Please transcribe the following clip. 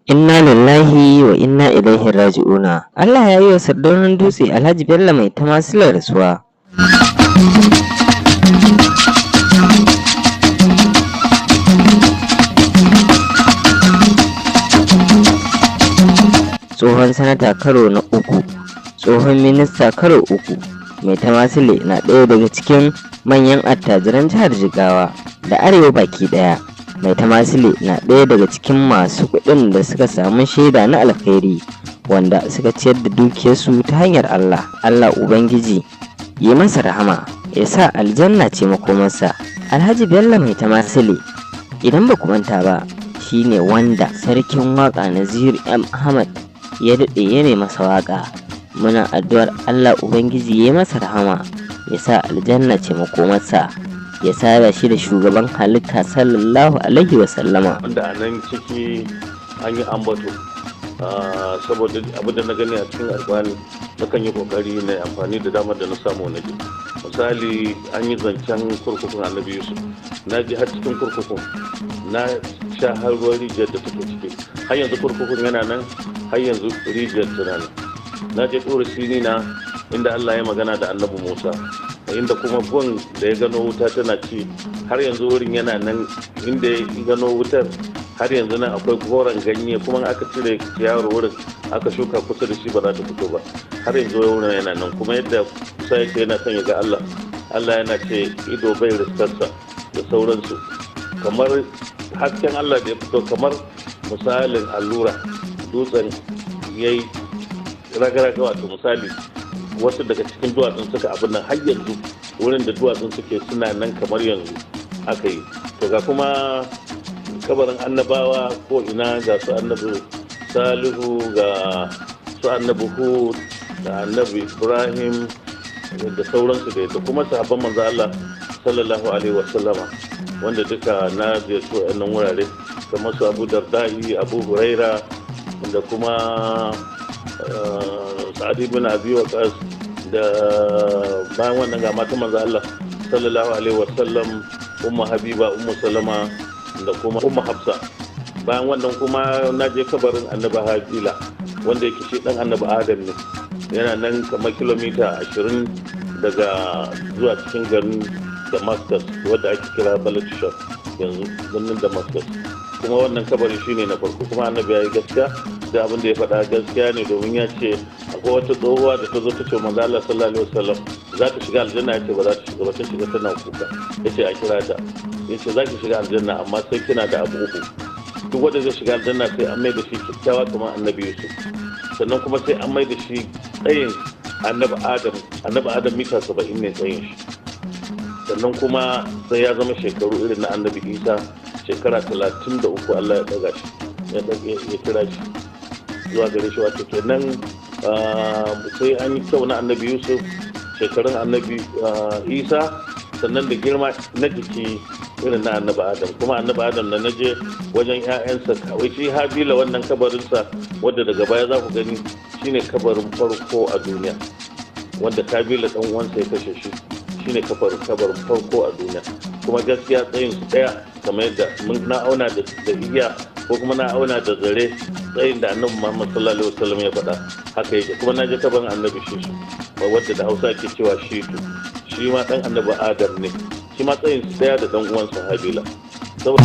Inna lillahi wa inna ilaihi raji'una. Allah ya yi wa Sardaunan Dutse Alhaji Bello Maitama Sule rasuwa. Tsohon sanata karo na uku, tsohon minista karo uku, Maitama Sule na ɗaya daga cikin manyan attajiran jihar Jigawa da Arewa baki ɗaya. Maitama Sule na ɗaya daga cikin masu kuɗin da suka samu shaida na alkhairi wanda suka ciyar da dukiyarsu ta hanyar Allah. Allah Ubangiji yi masa rahama ya sa aljanna ce makomarsa. Alhaji Bello Maitama Sule, idan ba ku manta ba, shine wanda sarkin waƙa Naziru M. Ahmad ya daɗe ya masa waƙa. Muna addu'ar Allah Ubangiji ya masa rahama ya sa aljanna ce makomarsa, ya sada shi da shugaban halitta sallallahu alaihi wasallama. Wanda a nan ciki an yi ambato, saboda abin da na gani a cikin Alkur'ani, nakan yi kokari na amfani da damar da na samu na ji. Misali, an yi zancen kurkukun Annabi Yusuf. Na ji har cikin kurkukun, na sha har ruwan rijiyar da take ciki. Har yanzu kurkukun yana nan, har yanzu rijiyar tana nan. Na je Ɗora Sinina, inda Allah ya magana da Annabi Musa, inda kuma gun da ya gano wuta tana ci, har yanzu wurin yana nan inda ya gano wutar. Har yanzu nan akwai koren ganye, kuma aka cire ciyawar wurin aka shuka kusa da shi, ba za ta fito ba. Har yanzu wurin yana nan. Kuma yadda Musa yake yana son ya ga Allah, Allah yana ce ido bai riskarsa da sauransu, kamar hasken Allah da ya fito kamar misalin allura, dutsen ya yi raga-raga, wato misali wasu daga cikin duwatsun suka abin nan. Har yanzu wurin da duwatsun suke suna nan kamar yanzu aka yi. To, ga kuma kabarin annabawa ko ina, ga su Annabi Salihu, ga su Annabi Hud da Annabi Ibrahim da sauransu, da kuma sahabban Manzo Allah sallallahu alaihi wasallama, wanda duka na ziyarci waɗannan wurare, kamar su Abu Darda'i, Abu Huraira, da kuma Sa'ad ibn Abi Waqas. Da bayan wannan, ga matan Manzo Allah sallallahu alaihi wasallam, Ummu Habiba, Ummu Salama da kuma Ummu Hafsa. Bayan wannan kuma na je kabarin Annabi Habila, wanda yake shi dan Annabi Adam ne. Yana nan kamar kilomita 20 daga zuwa cikin garin Damascus, wadda ake kira Balatshar yanzu, birnin Damascus. Kuma wannan kabari shine na farko. Kuma Annabi ya yi gaskiya, da abin da ya faɗa gaskiya ne, domin ya ce akwai wata tsohuwa da ta zo ta ce Manzo Allah sallallahu alaihi wasallam za ta shiga aljanna. Ya ce ba za ta shiga ba. Ta shiga tana kuka, ya ce a kira ta. Ya ce za ki shiga aljanna, amma sai kina da abu uku. Duk wanda zai shiga aljanna sai an mai da shi kyakkyawa kamar Annabi Yusuf, sannan kuma sai an mai da shi tsayin Annabi Adam. Annabi Adam mita 70 ne tsayin shi. Sannan kuma sai ya zama shekaru irin na Annabi Isa, shekara 33. Allah ya daga shi, ya kira shi zuwa gare shi. Wato kenan sai an yi kyau na Annabi Yusuf, shekarun Annabi Isa, sannan da girma na jiki irin na Annabi Adam. Kuma Annabi Adam da naje wajen 'ya'yansa, kawai shi Habila, wannan kabarinsa wadda daga baya za ku gani, shine kabarin farko a duniya, wanda Kabila dan uwansa ya kashe shi, shine kabarin farko a duniya. Kuma gaskiya tsayin su daya, kamar yadda na auna da igiya ko kuma na auna da zare, tsayin da Annabi Muhammad sallallahu alaihi wasallam ya faɗa haka yake. Kuma na je kabarin Annabi Shisu, wadda da Hausa ke cewa Shitu, shi ma dan Annabi Adam ne, shi ma tsayin su daya da dan uwansa Habila. Saboda